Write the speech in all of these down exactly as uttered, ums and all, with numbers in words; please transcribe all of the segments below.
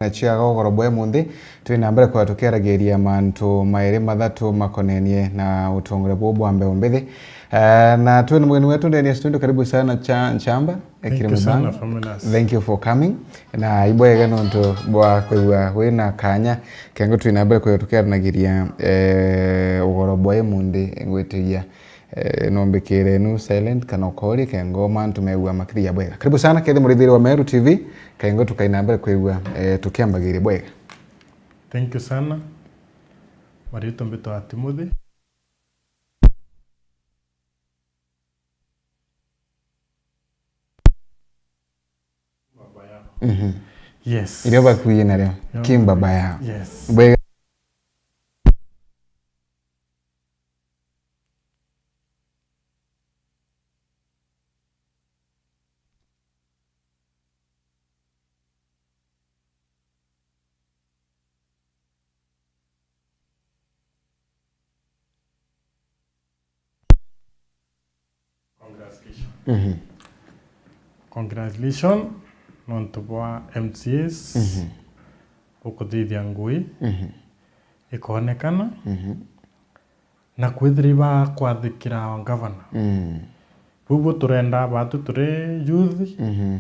na ciaga ugoro bwa munthi, twi na mbere kwa tukiaragiria mantu mairi mathatu makonenie na utongoria buu bwa mbeu mbithi. Eh, na twi na mugeni wetu ndeni ya studio. Karibu sana Cha-, Nchamba, eh, Thank Kirimi you sana, Bank. Famous. Thank you for coming. Na ibwega nontu bwa kwigua wina kanya, kengo twi na mbere kwa tukiaranagiria, eh, ugoro bwa munthi ngwitiria. Eh, nombikire nu silent kana ukori kengo mantu megua makithia bwega. Karibu sana, kethi murithiri wa Meru T V, kengo tukaina mbere kwigua, eh, tukiambagiria bwega. Thank you sana. Maritwa mbitwa Timothy. Mhm. Yes. Irio bakuye nario. Yo. King baba yao. Yes. Bwega. Congratulations. Mhm. Congratulations nontu bwa M C As Mhm. gukuthithia ngui Mhm. ikonekana Mhm. na kwithira ibakwathikira ngavana. Mm. Buu turenda batu turi youth, Mhm.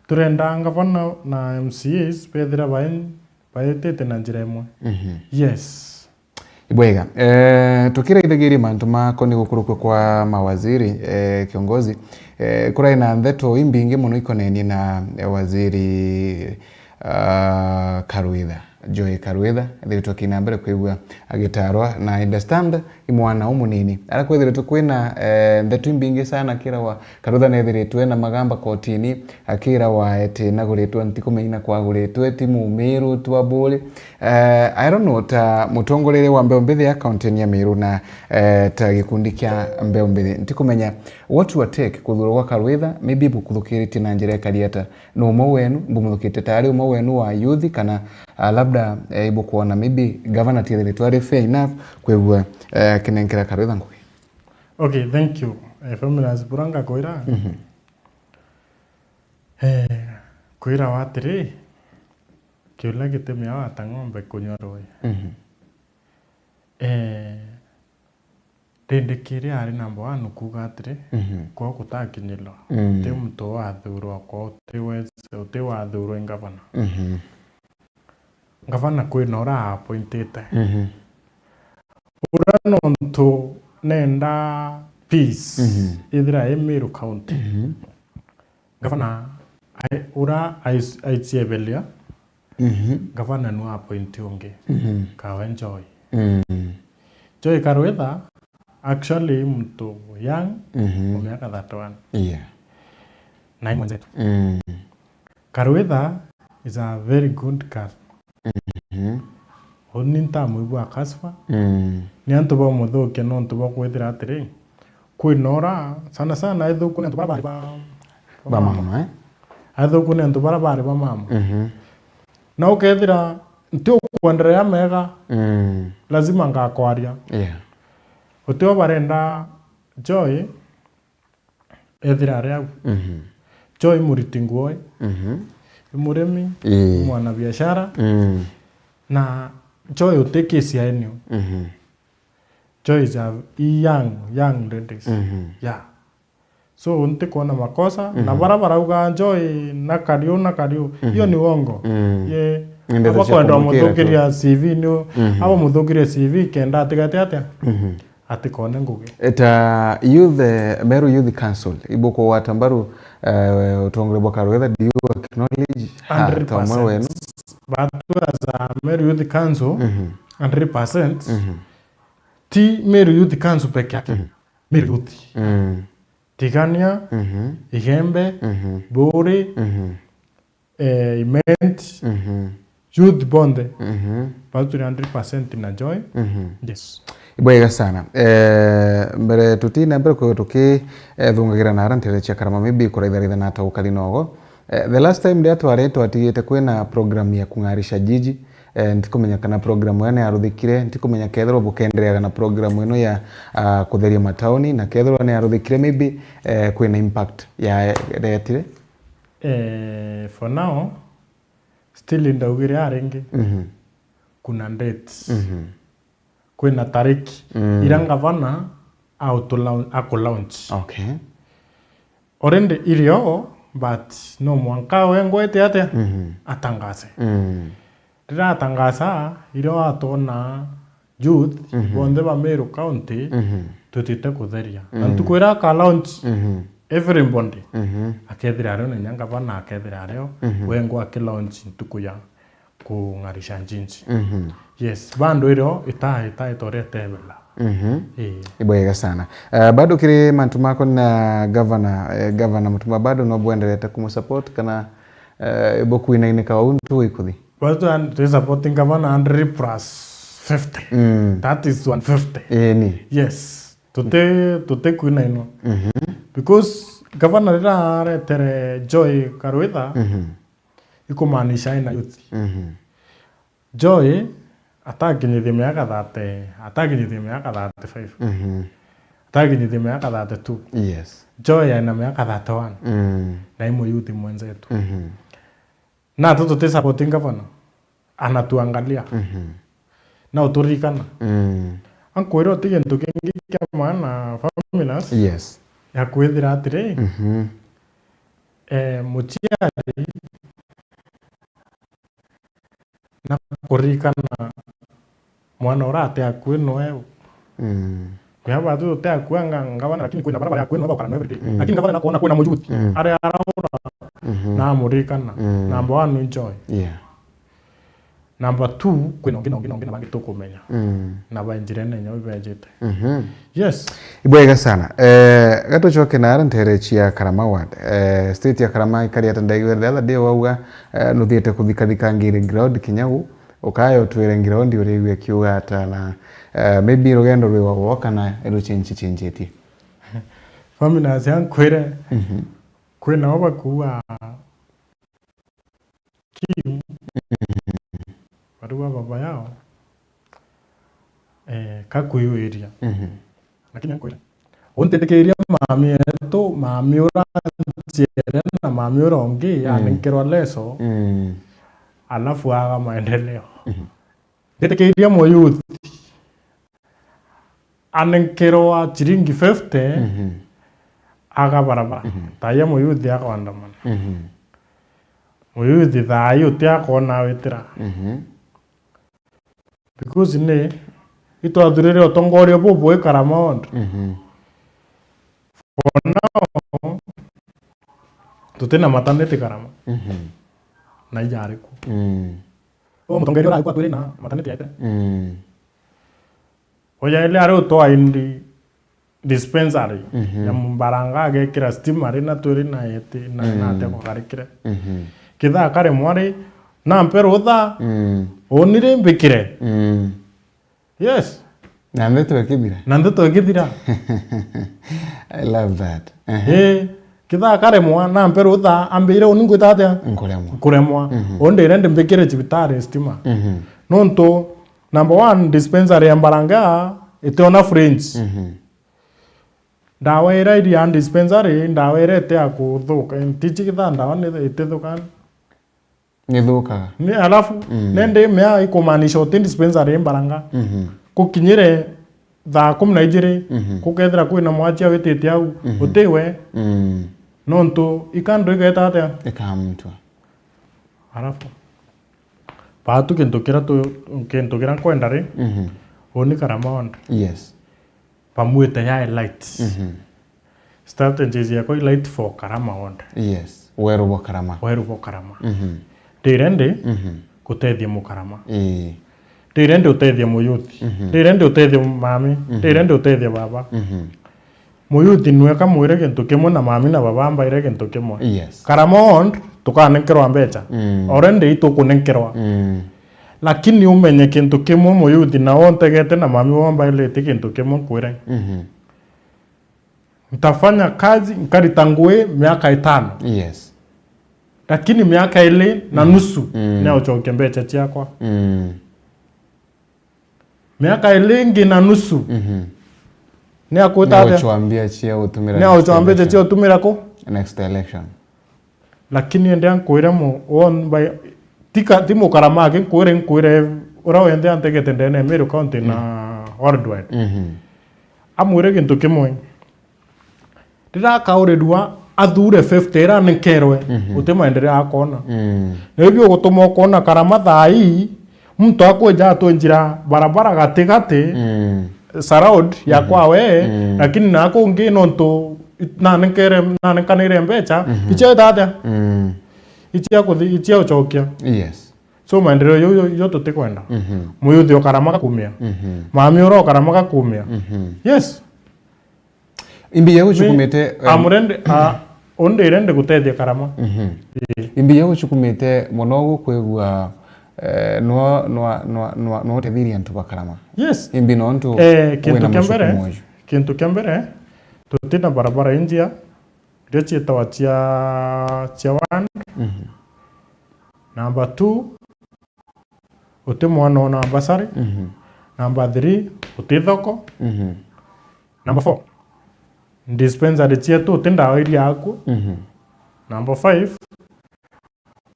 turenda ngavana na M C As bethira bai-, baitite na njira imwe. Mhm. Yes. Ibwega. Eh, tukiraithagiria mantu makoni gukurukua kwa mawaziri, eh, kiongozi, eh, kurai na ndeto imbingi mono ikonenie na, eh, waziri, ah, Karwitha. Joy Karwitha, ethiritwe akina mbere kwigua agitarwa, na I understand i mwana umunini. Ara kwithiritwe kwina, eh, ndeto imbingi sana akirawa Karwitha nethiritwe na magamba kotini, akirawa eti naguritwe, ntikumenya na kwaguritwe, ti mumiru tu aburi. Eh, I don't know, ta mutongoria wa mbeu mbithi ya kaunti ya Meru na, eh, ta gikundi kia mbeu mbithi, ntikumenya what will take kuthurwa gwa Karwitha, maybe bukuthukiritie na njira ikari ata? Ni umwe wenu, mbumuthukite ta ari umwe wenu wa youth, kana, ah, labda, eh, ibukwona maybe governor tiethiritwe ari fair enough kwigua, eh, akinenkera Karwitha ngugi? Okay, thank you. Eh, Family House bura ngakwira. Mhm. Eh, kwirawa atiri, kiuria gitumi awa ta ng'ombe kunywa rui. Mhm. Eh, rindi kiria ari number one kuuga atiri, Mhm. kwao gutakinyirwa. Mm. Ti muntu wathurwa kwao, ti wese, uti wathurwa i ngavana. Mhm. Ngavana kwina uria appointite. Mhm. Uria nontu nenda peace Mhm. ithira i Meru County. Mhm. Ngavana ai-, uria ais-, aiciebelia, Mhm. ngavana nu appoint ungi, Mhm. kawe Joy. Mm. Joy Karwitha, actually, muntu young, Mhm. wa miaka thirty-one. Yeah. Na i mwenzetu. Mm. Karwitha is a very good girl. Mhm. Uni ntamwigua Kasfa. Mm. Ni antu bamuthukia nontu bwa kwithira atiri, kwina ura, sana sana, aithuku ni antu bara bari ba, ba Ba mama. mama, eh? Aithuku ni antu bara bari ba mama. Mhm. Na ukethira nti ukwenderea mega, Mm. lazima ngakwaria. Yeah. Utio barenda Joy ethira ari au. Mhm. Joy muriti nguo, Mhm. i murimi, Ii. mwana biashara, Mm. na Joy uti kisi ya enio. Mhm. Joy is a young, young ladies. Mhm. Yeah. So, ntikwona makosa, na Mhm. bara barauga Joy na kariu, na kariu, Mhm. iyo ni uongo. Mm. Ye, Ni ndeto cia abakwenda kumwikira tu. muthukiria C V ni u-, Mhm. abamuthukiria C V kenda atigate atia? Mhm. Atikone ngugi. Eta youth, eh, Meru Youth Council, ibukugwata mbaru, eh, utongoria bwa Karwitha, do you acknowledge? Ha, ta umwe wenu. Hundred percent. Batu as a Meru Youth Council, Mhm. hundred percent. Mhm. Ti Meru Youth Council peke yake. Mhm. Meru Youth. Mm. Tigania, Mhm. Igembe, Mhm. Buri, Mhm. eh, Imenti, Mhm. youth bonthe. Mhm. Batu turi hundred percent na Joy. Mhm. Yes. Ibwega sana. Eh, mbere tutina mbere kwithirwa tuki, eh, thungagira na ara ntere cia Karama, maybe kuraitharitha na ata ukari nogo. Eh, the last time riria twari twatigite kwina program ya kung'arisha jiji, eh, ntikumenya kana program iyo ni yaruthikire, ntikumenya kethirwa bukendereaga na program ino ya, ah, kutheria matauni, na kethirwa ni yaruthikire, maybe, eh, kwina impact yaretire? Eh, for now, Still ndaugire aringi. Mhm. Kuna dates. Mhm. Kwina tariki. Mm. Ira ngavana autu-, akulaunch. Okay. Already irio, but no mwanka we ngwete atia? Mhm. Atangaze. Mm. Riria atangaza, irio atona youth, mhm, bonthe ba Meru County, mhm, tutite kutheria. Na, mm, ntuku iria aka launch, mhm, everybody, mhm, akethira ario na inya ngavana akethira ario, mhm, wengwa aki launch ntuku ya kung'arisha njinji. Mhm. Yes, bado irio ita-, ita-, itorete ebela. Mhm. Ii. Ibwega sana. Eh, bado kiri mantu mako na gavana, eh, gavana Mutuma bado no bwenderete kumusupport kana, eh, ibukwinaineka untu ikuthi? Bado twi supporting gavana hundred plus fifty. Mm. That is one fifty. Ii, ni. Yes. Tuti, tuti kwinainwa. Mhm. Because gavana riria aretere Joy Karwitha, mhm, ikumaanisha aina youth. Mhm. Joy atakinyithia miaka thirty, atakinyithia miaka thirty-five. Mhm. Atakinyithia miaka thirty-two. Yes. Joy aina miaka thirty-one. Mm. Na i muyuthi mwenzetu. Mhm. Na tu tuti supporting gavana. Anatuangalia. Mhm. Na uturirikana. Mm. Ankwira uti gintu kingi kia maana, Faminas, yes, ya kwithira atiri, mhm, eh, muciari na kuririkana mwana uria ati akui noe. Mm. Mea batu uti akui anga ngavana, lakini kwina bara bari akui noe bakara noe everyday. Mm. Lakini ngavana nakwona kwina muyuthi, mm, ari araura, mhm, na amuririkana. Mm. Number one ni Joy. Yeah. Number two, kwina ungi na ungi na ungi na bangi tukumenya. Mm. Na ba njirene inya ibejite. Mhm. Yes. Ibwega sana. Eh, gatucoke na ara ntere cia Karama Ward. Eh, state ya Karama ikari ata? Ndaigwire the other day wauga, eh, nuthiite kuthikathika ngiri ground Kinyagu, ukaya utwire ground uriigua kiuga ata na, eh, maybe rugendo rwi wa gwoka na iruchenji chenjetie. Faminas, ankwire, mhm, kwina o bakuuga Kim, mhm, barua baba yao, eh, kakwiuiria. Mhm. Lakini ankwira, untitikiria mami yetu, mami ura njiere na mami ura ungi, mm, anenkerwa leso, mm, alafu aga maendeleo. Mhm. Nditikiria muyuthi anenkerwa chiringi fifty, mhm, aga barabara. Mhm. Taya muyuthi akoandamana. Mhm. Muyuthi thaa ii uti akoona witira. Mhm. Because ni, itwathurire utongoria bubui Karama Ward. Mhm. For now, tutina maternity Karama. Mhm. Na ijari ku. Mm. O mutongeria uraigua twiri na maternity yaite. Mm. Ujaile ari utwa indi dispensary, mhm, ya Mbaranga agekira stima ri na twiri na yeti na, mm, na ate kugarikire. Mhm. Kithaa karemwa ri, nampe rutha, mm, unire mbikire. Mm. Yes. Na ndeto ikithira. Na ndeto ikithira. I love that. Ehe. Eh, kithaa karemwa, nampe rutha, ambire uni ngwita atia? Nkuremwa. Nkuremwa. Mhm. Undi ire ndi mbikire cibitari stima. Mhm. Nontu, number one, dispensary ya Mbaranga, itiona fridge. Mhm. Ndawa iria iri ya dispensary, ndawa iria iti ya kuthuka. Tichi kithaa ndawa ni itithuka. Nithukaga. Ni, alafu, mm, nende mea ikumaanisha uti dispensary i Mbaranga. Mhm. Kukinyire thaa kumi na ijiri, mhm, kukethira kwina mwachia witite au, mhm, utiwe. Mm. Nontu ikandu igeta atia? Ikamutwa. Alafu, batu kintu kiria tu-, kintu kiria nkwenda ri, mhm, uni Karama Ward. Yes. Bamwite yae light. Mhm. Strategies yakwa i light for Karama Ward. Yes. Weru bwa Karama. Weru bwa Karama. Mhm. Ndire ndi, mhm, gutethia mukarama. Ii. Ndire ndi utethia muyuthi. Mhm. Ndire ndi utethia mami. Mhm. Ndire ndi utethia baba. Mhm. Muyuthi nweka mwire gintu kimwe na mami na baba mbaire gintu kimwe. Yes. Karama Ward tukanenkerwa mbecha. Mm. Already itukunenkerwa. Mm. Lakini umenye kintu kimwe, muyuthi na untegete na mami wao mbairite kintu kimwe nkwire. Mhm. Ntafanya kazi, nkarita ngui miaka itano. Yes. Lakini miaka ili na, mm, nusu, mm, ni ucokia mbecha ciakwa. Mm. Miaka ili ingi na nusu, mhm, ni akwita atia? Ni ucokia mbecha cia utumira next election. Ni ucokia mbecha cia utumira ku? Next election. Lakini ende ankwire mu, won by, Tika, ti Mukarama aki nkwire, nkwire uria wenthe antegete ndene ya Meru County na worldwide. Mhm. Amwire gintu kimwe. Riria akaurirua athure fifty iria anenkerwe, mhm, uti maendeleo akona. Mm. Na ibi ugutuma ukona Karama thaa ii, muntu akwija atwenjira barabara gatigati, mm, surround ya, mhm, kwawe, mm, lakini na kungi nontu nanenkere, nanenkanire mbecha, mhm, icio itatia? Mm. Icio kuthi, icio ucokia. Yes. So maendeleo yo, yo, yo tutikwenda. Mhm. Muyuthi ukarama gakumia. Mhm. Mami ura ukarama gakumia. Mhm. Yes. Imbi ya guchukumite, em, I'm ready, ah, undi ready gutethia Karama. Mhm. Ii. Imbi ya guchukumite mono gukwigua, eh, no, no, no, no, no utethirie antu ba Karama. Yes. Imbi nontu, eh, kintu kia mbere, kintu kia mbere, tutina barabara injia, iria cietawa cia, cia one. Mhm. Number two, uti mwana ona basari. Mhm. Number three, uti thoko. Mhm. Number four, dispensary cietu uti ndawa iria aku. Mhm. Number five,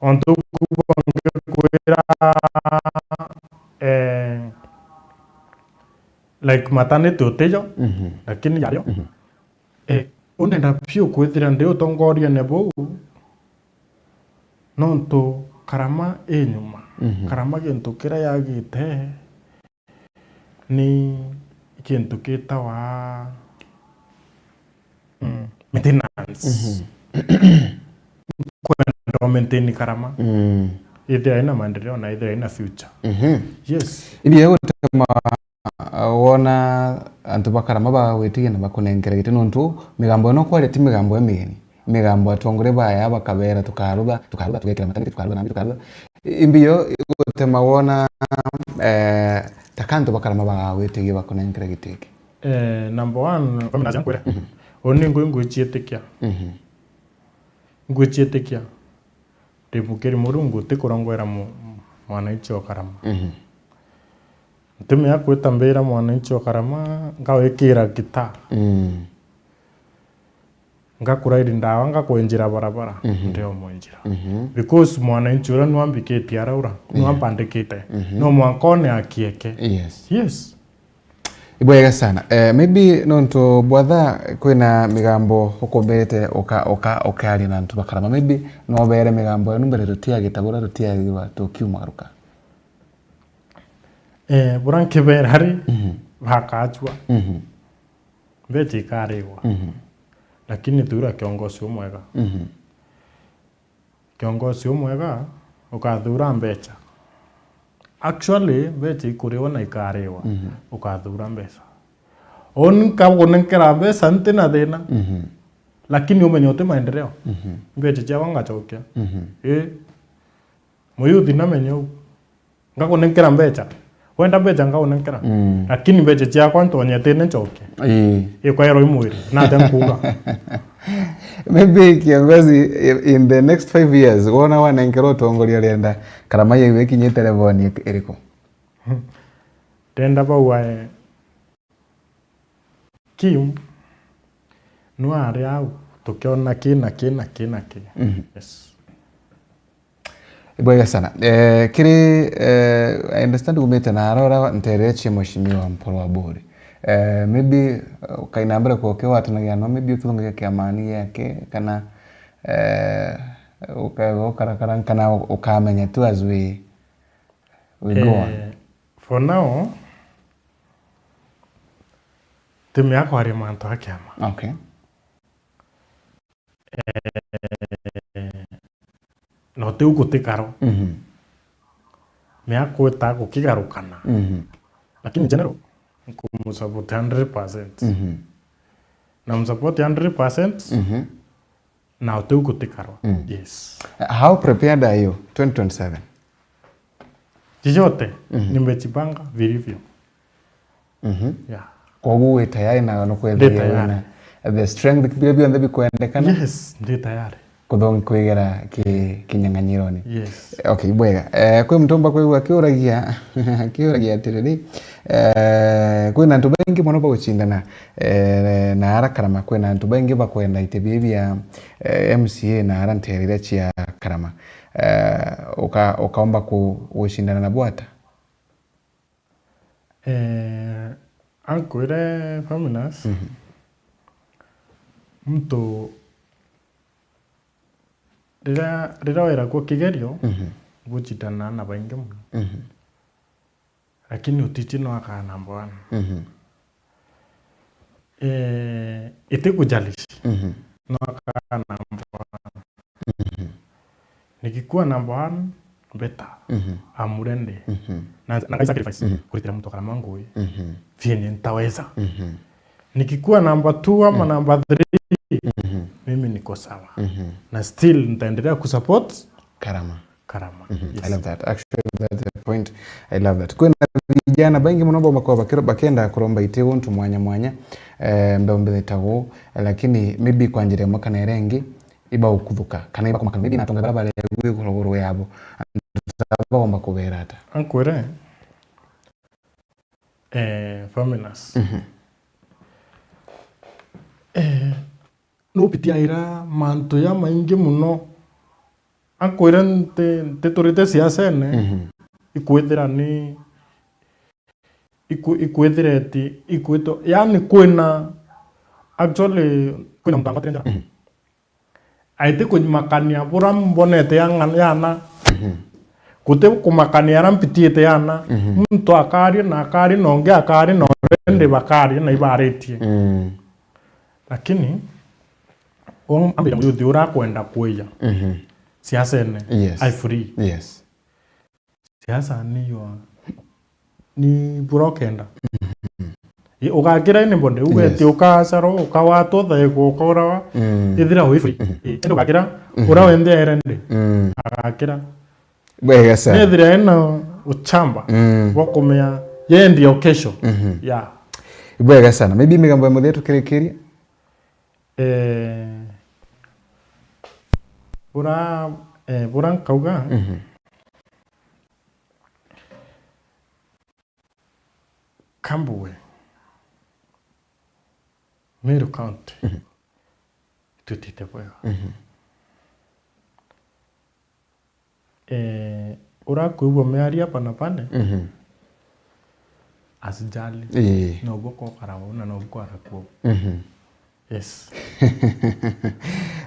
ontu kubange kwira, eh, like maternity utiyo, mhm, lakini yayo. Mhm. Eh, undenda piu kwithira ndi utongoriene buu, nontu Karama i nyuma. Mhm. Karama gintu kiria yagite ni kintu kitawa, mm, maintenance. Mhm. Kwenda maintain Karama. Mm. Ithira ina maendeleo na ithira ina future. Mhm. Yes. Ibi egutema Ah, wona antu ba Karama bagwitigia na bakunenkera giti, nontu migambo ino kwaria ti migambo ya migeni. Migambo atongoria baya bakabera, tukarutha, tukarutha, tugekira matangiti, tukarutha nambi, tukarutha. Imbi yo igutema wona, eh, taka antu ba Karama bagagwitigia bakunenkera giti iki? Eh, number one, kama naja nkwira. Mhm. Uni ngwi ngwiciitikia. Mhm. Ngwiciitikia. Ndi mukiri Murungu, ti kurongwera mu-, mwananchi o Karama. Mhm. Ntimea kwita mbira mwananchi o Karama, ngawikira gitaa. Mm. Ngakurairi ndawa, ngakwenjira barabara, mhm, ndi o mwenjira. Mhm. Because mwananchi uria nwambikitie araura, yeah, nwambandikite. Mhm. No mwanka one akieke. Yes. Yes. Ibwega sana. Eh, maybe nontu bwatha kwina migambo ukumbirite uka-, uka-, ukaria na antu ba Karama. Maybe no ubere migambo yenu mbere tutiagita buria tutiagirwa tukiumagaruka. Eh, buria nkibera ri, mhm, bakachua. Mhm. Mbecha ikarigwa. Mhm. Lakini thura kiongozi umwega. Mhm. Kiongozi umwega, ukathura mbecha. Actually, mbecha ikuriwa na ikariwa, mhm, ukathura mbecha. Uni nkagunenkera mbecha ntina thina, mhm, lakini umenye uti maendeleo. Mhm. Mbecha ciakwa ngacokia. Mhm. Ii. Muyuthi namenye uu. Ngakunenkera mbecha. Wenda mbecha, ngakunenkera. Mm. Lakini mbecha ciakwa ntonyetene ncoke. Ii. Ikwerwa i mwiri. Nate nkuuga. Maybe kiongozi, in the next five years, wona wanenkerwa utongoria, urienda Karama yaiwe ikinyite level iriku? Ndenda bauae Kim, nwe ari au, tukiona ki na ki na ki na ki. Mhm. Yes. Ibwega sana. Eh, kiri, eh, I understand umite na ara uria ntere cia Mheshimiwa Mpolo Aburi. Eh, maybe, eh, ukaina mbere kwa ukiwatanagia no, maybe ukithungagia kiamani giake, kana, eh, uka-, ukarakara, kana ukamenya tu as we, we go on. Eh, for now, timea kwaria mantu a kiama. Okay. Eh, na utiu gutikaro. Mhm. Mea kwita gukigarukana. Mhm. Lakini general, nkumsupport hundred percent. Mhm. Na msupport hundred percent, mhm, na utiu gutikaro. Mm. Yes. How prepared are you twenty twenty-seven? Chochote, mhm, nimejipanga vilivyo. Mhm. Yeah. Koguo wi tayari na nukwethia wina the strength, biria bionthe bikwendekana? Yes, ndi tayari. Kuthong-, kwigera ki-, kinyang'anyironi. Yes. Okay, bwega. Eh, kwi muntu umba kwigua akiuragia, akiuragia atiriri, eh, kwina antu baingi mono bagucindana, eh, na ara Karama, kwina antu baingi bakwenda iti bibi bia, eh, M C A na ara ntere iria cia Karama. eh, uka-, ukaomba ku-, gucindana nabo ata? Eh, ankwire Faminas, Mhm. muntu riria, riria weragua kigerio, Mhm. gucindana na baingi mono. Mhm. Lakini utichi no akaa number one. Mhm. Eh, itikujalishi. Mhm. No akaa number one. Mhm. Nikikuwa number one, better. Mhm. I'm ready. Mhm. Na, na I sacrifice Mhm. kuritira muntu akarama ngui. Mhm. Vyenye ntaweza. Mhm. Nikikuwa number two ama Mhm. number three, Mhm. mimi niko sawa. Mhm. Na still nitaendelea kusupport Karama. Karama. Mhm. Yes. I love that. Actually, that's the point. I love that. Kwina vijana baingi mono bo bakwa bakiro-, bakenda kuromba iti untu mwanya mwanya, eh, mbeu mbithi ta gu, lakini maybe kwa njira imwe kana iria ingi, ibaukuthuka, kana ibakumakana, maybe na atonga bara bare gwi iguru yabo, antu bagomba kubera ata? Ankwire, eh, Faminas. Mhm. Eh, nupitia ira mantu jamaingi mono. Ankwire nti-, ntiturite siasene, Mhm. ikwithira ni, iku-, ikwithira eti, ikwitwa, yani kwina, actually, kwina muntu angwatire njara. Mhm. Aiti kumakania bura mbonete ya ng'a-, yana. Mhm. Guti kumakania ara mpitiite yana. Mhm. Muntu akaria na akaria na ungi akaria na undi bakaria na ibaritie. Mm. Lakini, wambira muyuthi ura akwenda kwija Mhm. siasene, Yes. ai free. Yes. Siasa ni yo, ni bura ukenda. Mhm. I, ugakira anybody, ugeti Yes. ukacaro, ukawatwa, thaigwa, ukaurawa, Mm. ithira wi free. Mhm. I, indi ugakira, Mhm. ura wende erende, Mm. agakira. Bwega sana. Nethira ena uchamba, Mm. wa kumea, ye ndio kesho. Mhm. Yeah. Bwega sana. Maybe migambo ya muthia tukirikirie. Eh, bura, eh, bura nkauga, Mhm. Kambugwe, Meru County, Mhm. itwitite bwega. Mhm. Eh, urakwigua miario hapa na pale, Mhm. asijali. Ii. Nobu kokara uu na nobu kwara kuu. Mhm. Yes.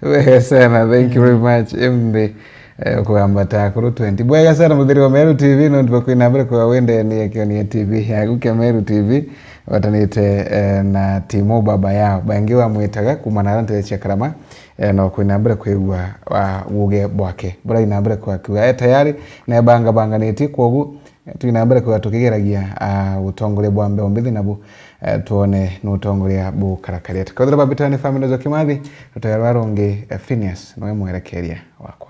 Bwega sana, thank you very much. Imbi, eh, kugamba ta akuru twenty. Bwega sana, muthiri wa Meru T V, nontu bwa kwina mbere kwa wendenie Kionia T V yaku kia Meru T V, watanite, eh, na timu baba yao. Bangi wamwitaga kuma na ntere cia Karama, eh, no kwina mbere kwigua, ah, wuge bwake. Buraina mbere kwa kiuga e tayari, na ebangabanganitie, kwogu, eh, twina mbere kwigua tukigeragia, ah, utongoria bwa mbeo mbithi nabu, eh, twone ni utongoria bukarakari ati. Kethira babitani family zo Kimathi, rutaya rwa rungi, eh, Phineas, nowe mwerekeria wakwa.